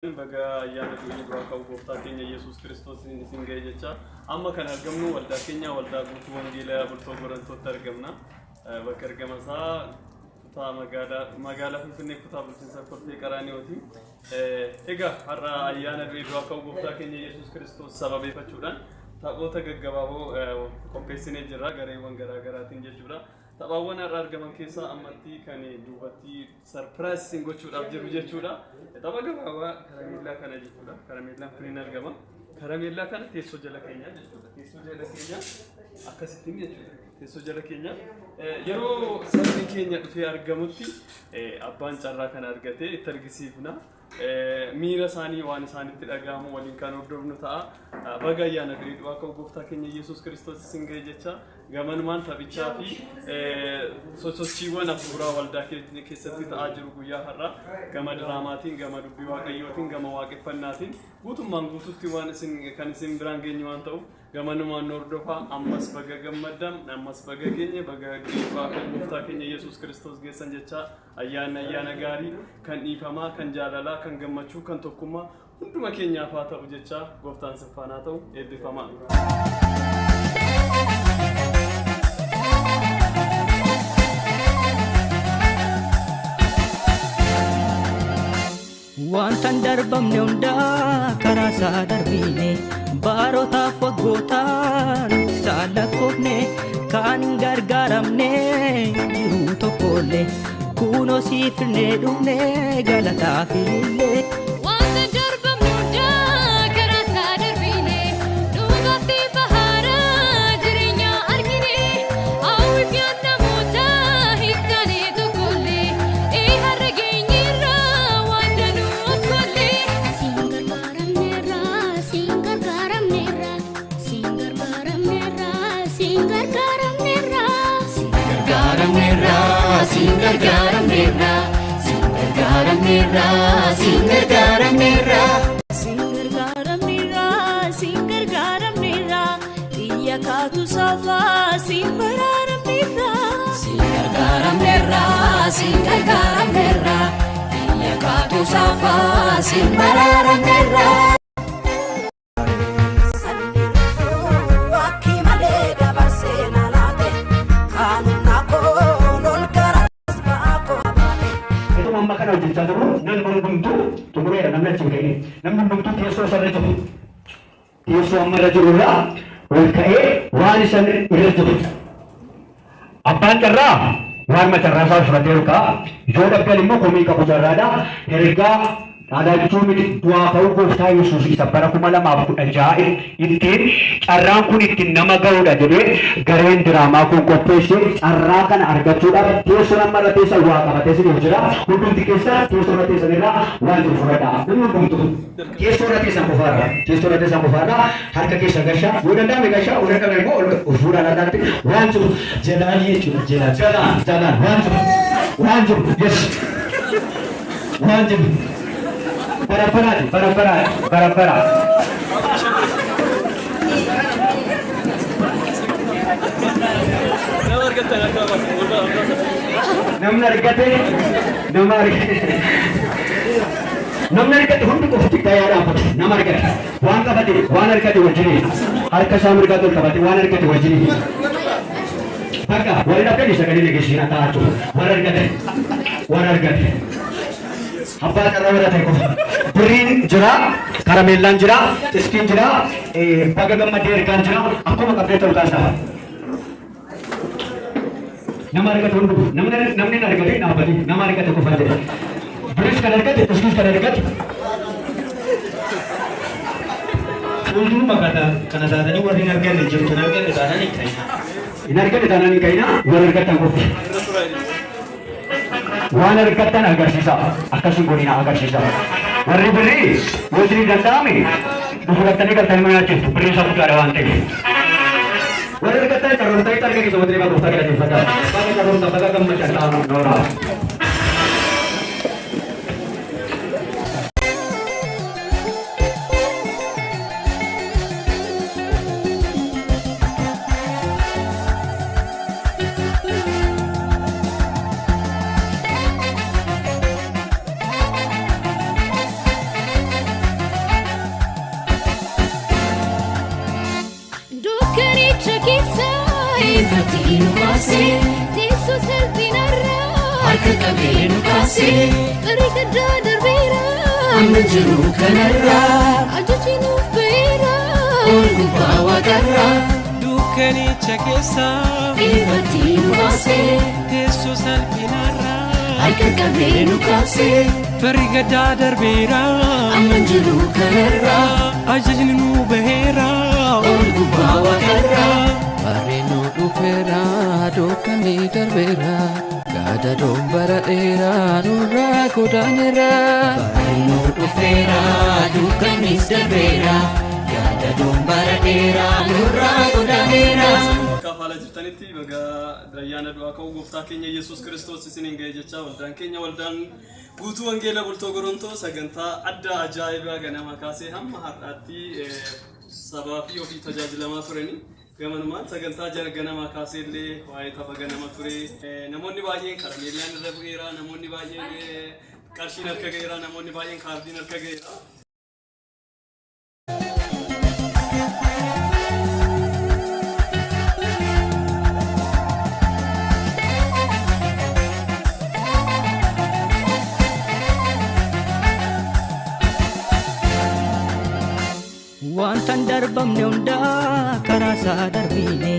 Baga ayyaana du'ii du'aa ka'uu gooftaa keenya Yesuus Kiristoosiin isin ga'e jecha amma kan argamnu waldaa keenya waldaa guutuu wangeelaa bultoo gorantootti argamna. Bakka argama isaa kutaa magaalaa Finfinnee kutaa bulchiinsa Kolfee Qaraaniyooti. Egaa har'a ayyaana du'ii du'aa ka'uu gooftaa keenya Yesuus Kiristoos sababeeffachuudhaan taphoota gaggabaaboo qopheessinee jirra gareewwan garaa garaatiin jechuudha. Taphaawwan har'a argaman keessaa ammatti kan duubatti surprise isin gochuudhaaf jiru jechuudha. Tapha gabaabaa karameellaa kana jechuudha. Karameellaan kun hin argama. Karameellaa kana teessoo jala keenya jechuudha. Teessoo jala keenya akkasittiin jechuudha. Teessoo jala keenya yeroo sabni keenya dhufee argamutti abbaan carraa kana argatee itti argisiifna. Miira isaanii waan isaanitti dhaga'amu waliin kan hordofnu ta'a. Baga ayyaana du'ee du'aa ka'uu gooftaa keenya Yesuus Kiristoos isin ga'e jecha gamanumaan taphichaa fi sosochiiwwan hafuuraa waldaa keenya keessatti ta'aa jiru guyyaa har'aa gama diraamaatiin, gama dubbii waaqayyootiin, gama waaqeffannaatiin guutummaan guututti waan isin kan isin biraan geenyu waan ta'uuf gamanumaan nu hordofaa. Ammas baga gammaddan, ammas baga geenye, baga du'aa ka'uu gooftaa keenya Yesuus Kiristoos geessan jecha ayyaanni ayyaana gaarii kan dhiifamaa, kan jaalalaa, kan gammachuu, kan tokkummaa hunduma keenyaaf haa ta'u jecha gooftaan sin faana haa ta'u eebbifamaa. Wanta hin darbamne hundaa karaa isaa darbine barotaaf waggootaan isaan lakkoofne kan hin gargaaramne jiruu tokkollee kunoo siifne dhufne galataaf illee. Wanta darbamne hundaa karaa isaa darbine dhugaatti baharaa jireenya argine hawwiif yaad namoota hin taane tokkollee ee har'a geenyerra waan danuu of gollee. Siin gargaaramneerra, siin gargaaramneerra, siin gargaaramneerra, siin gargaaramneerra. Gargaaramneerra, siin gargaaramneerra, siin gargaaramneerra, siin gargaaramneerra. Siin gargaaramneerra, siin gargaaramneerra, xiyya kaatu saafaa siin baraaramneerra. Siin gargaaramneerra, siin gargaaramneerra, biyya kaatu saafaa siin baraaramneerra. Wakki malee dabarsee na laate kaanumna koon ol gara ba'aa koo baate. Yeroo amma kana hojjechaa jiru namni hundumtuu xumureera namni achi hin ka'in. Namni hundumtuu teessoo isa irra jiru. Teessoo amma irra jiru irraa ol ka'ee waan isa irra jiru. Abbaan carraa waan macarraa isaa fudhatee ol ka'a. Yoo dhabdan immoo komii qabu carraadha. Ergaa dhalachuu miti du'aa ka'uu gooftaa Yesuus isa bara 2016 ittiin carraan kun ittiin nama ga'uudha jedhee gareen diraamaa kun qopheesse carraa kana argachuudhaaf teessoo amma irra teessan waa qabatee isiniif jira. Hundumti keessan teessoo irra teessan irraa waan jiru fudhadhaa. Namni hundumtuu teessoo irra teessan qofaarra teessoo irra teessan qofaarra harka keessa gashaa yoo danda'ame gashaa yoo danda'ame immoo ol fuudhaa laataatti waan jiru Jalaan jechuudha jalaan. Jalaan jalaan waan jiru waan jiru yes waan jiru barabbaraati barabbaraati barabbaraa. Nama argattan harkaa baasa. Ol baasa. Namni argate nama argate namni argate hundi qofti gayaa dhaabbatu nama argate waan qabate waan argate wajjiniin harka isaa mirgaa ol qabate waan argate wajjiniin bakka warri dhabdani sagalee dhageessisina taa'aa warra argate warra argate abbaa carraa warra ta'e qofa birriin jira karameellaan jira xiskiin jira baga gammadee ergaan jira akkuma qabdee ta'u taasisaa. Nama argate hundu namni namni hin argate hin dhaabbate nama argate qofa jedhe. Biris kan argate xiskiis kan argate. Fuulduruma kana kana taatanii warri hin arganne jirtu hin arganne taanaan hin ka'inaa. Hin arganne taanaan hin ka'inaa warra argattan qofa. Waan argattan agarsiisaa. Akkas hin godhinaa agarsiisaa. Warri birrii yoo isinii danda'ame gurgurattanii galtanii mana nyaachiftu birrii isaa guddaadha waan ta'eef. Warri argattan carroomtanitti harka keessa walitti deemaa gooftaa galateeffadhaa. Baga carroomtan baga gammaddan ta'aa nooraa. Ifatti nu baasee. Teessoo salphinarraa. Harka qabee nu kaasee. Barii gaddaa darbeera. Amma jiru kanarraa. Ajajni nuuf ba'eera. Ol gubbaa waaqarraa. Dukkanicha keessa Ifatti nu baasee. teessoo salphinarraa Harka qabee nu kaasee. Barri gaddaa darbeera Amma jiru kanarraa. Ajajni nu baheera Ol gubbaa waaqarraa. Barri nu dhufeera dukkanni darbeera gadadoon bara dheeraa nurraa godaaneera. Barri nu dhufeera dukkannis darbeera gadadoon bara dheeraa nurraa godaaneera. Bakka haala jirtanitti baga ayyaana du'aa ka'uu gooftaa keenya Yesuus Kiristoos isiniin ga'e jecha waldaan keenya waldaan guutuu wangeela bultoo gorontoo sagantaa adda ajaa'ibaa ganama kaasee hamma har'aatti sabaa fi ofii tajaajilamaa turani. Gamanumaan sagantaa jara ganamaa kaasee illee waa'ee tapha ganama ture. Namoonni baay'een karameellaan irra bu'eera, namoonni baay'een qarshiin harka ga'eera, namoonni baay'een kaardiin harka ga'eera. Wanta hin darbamne hundaa karaa isaa darbine.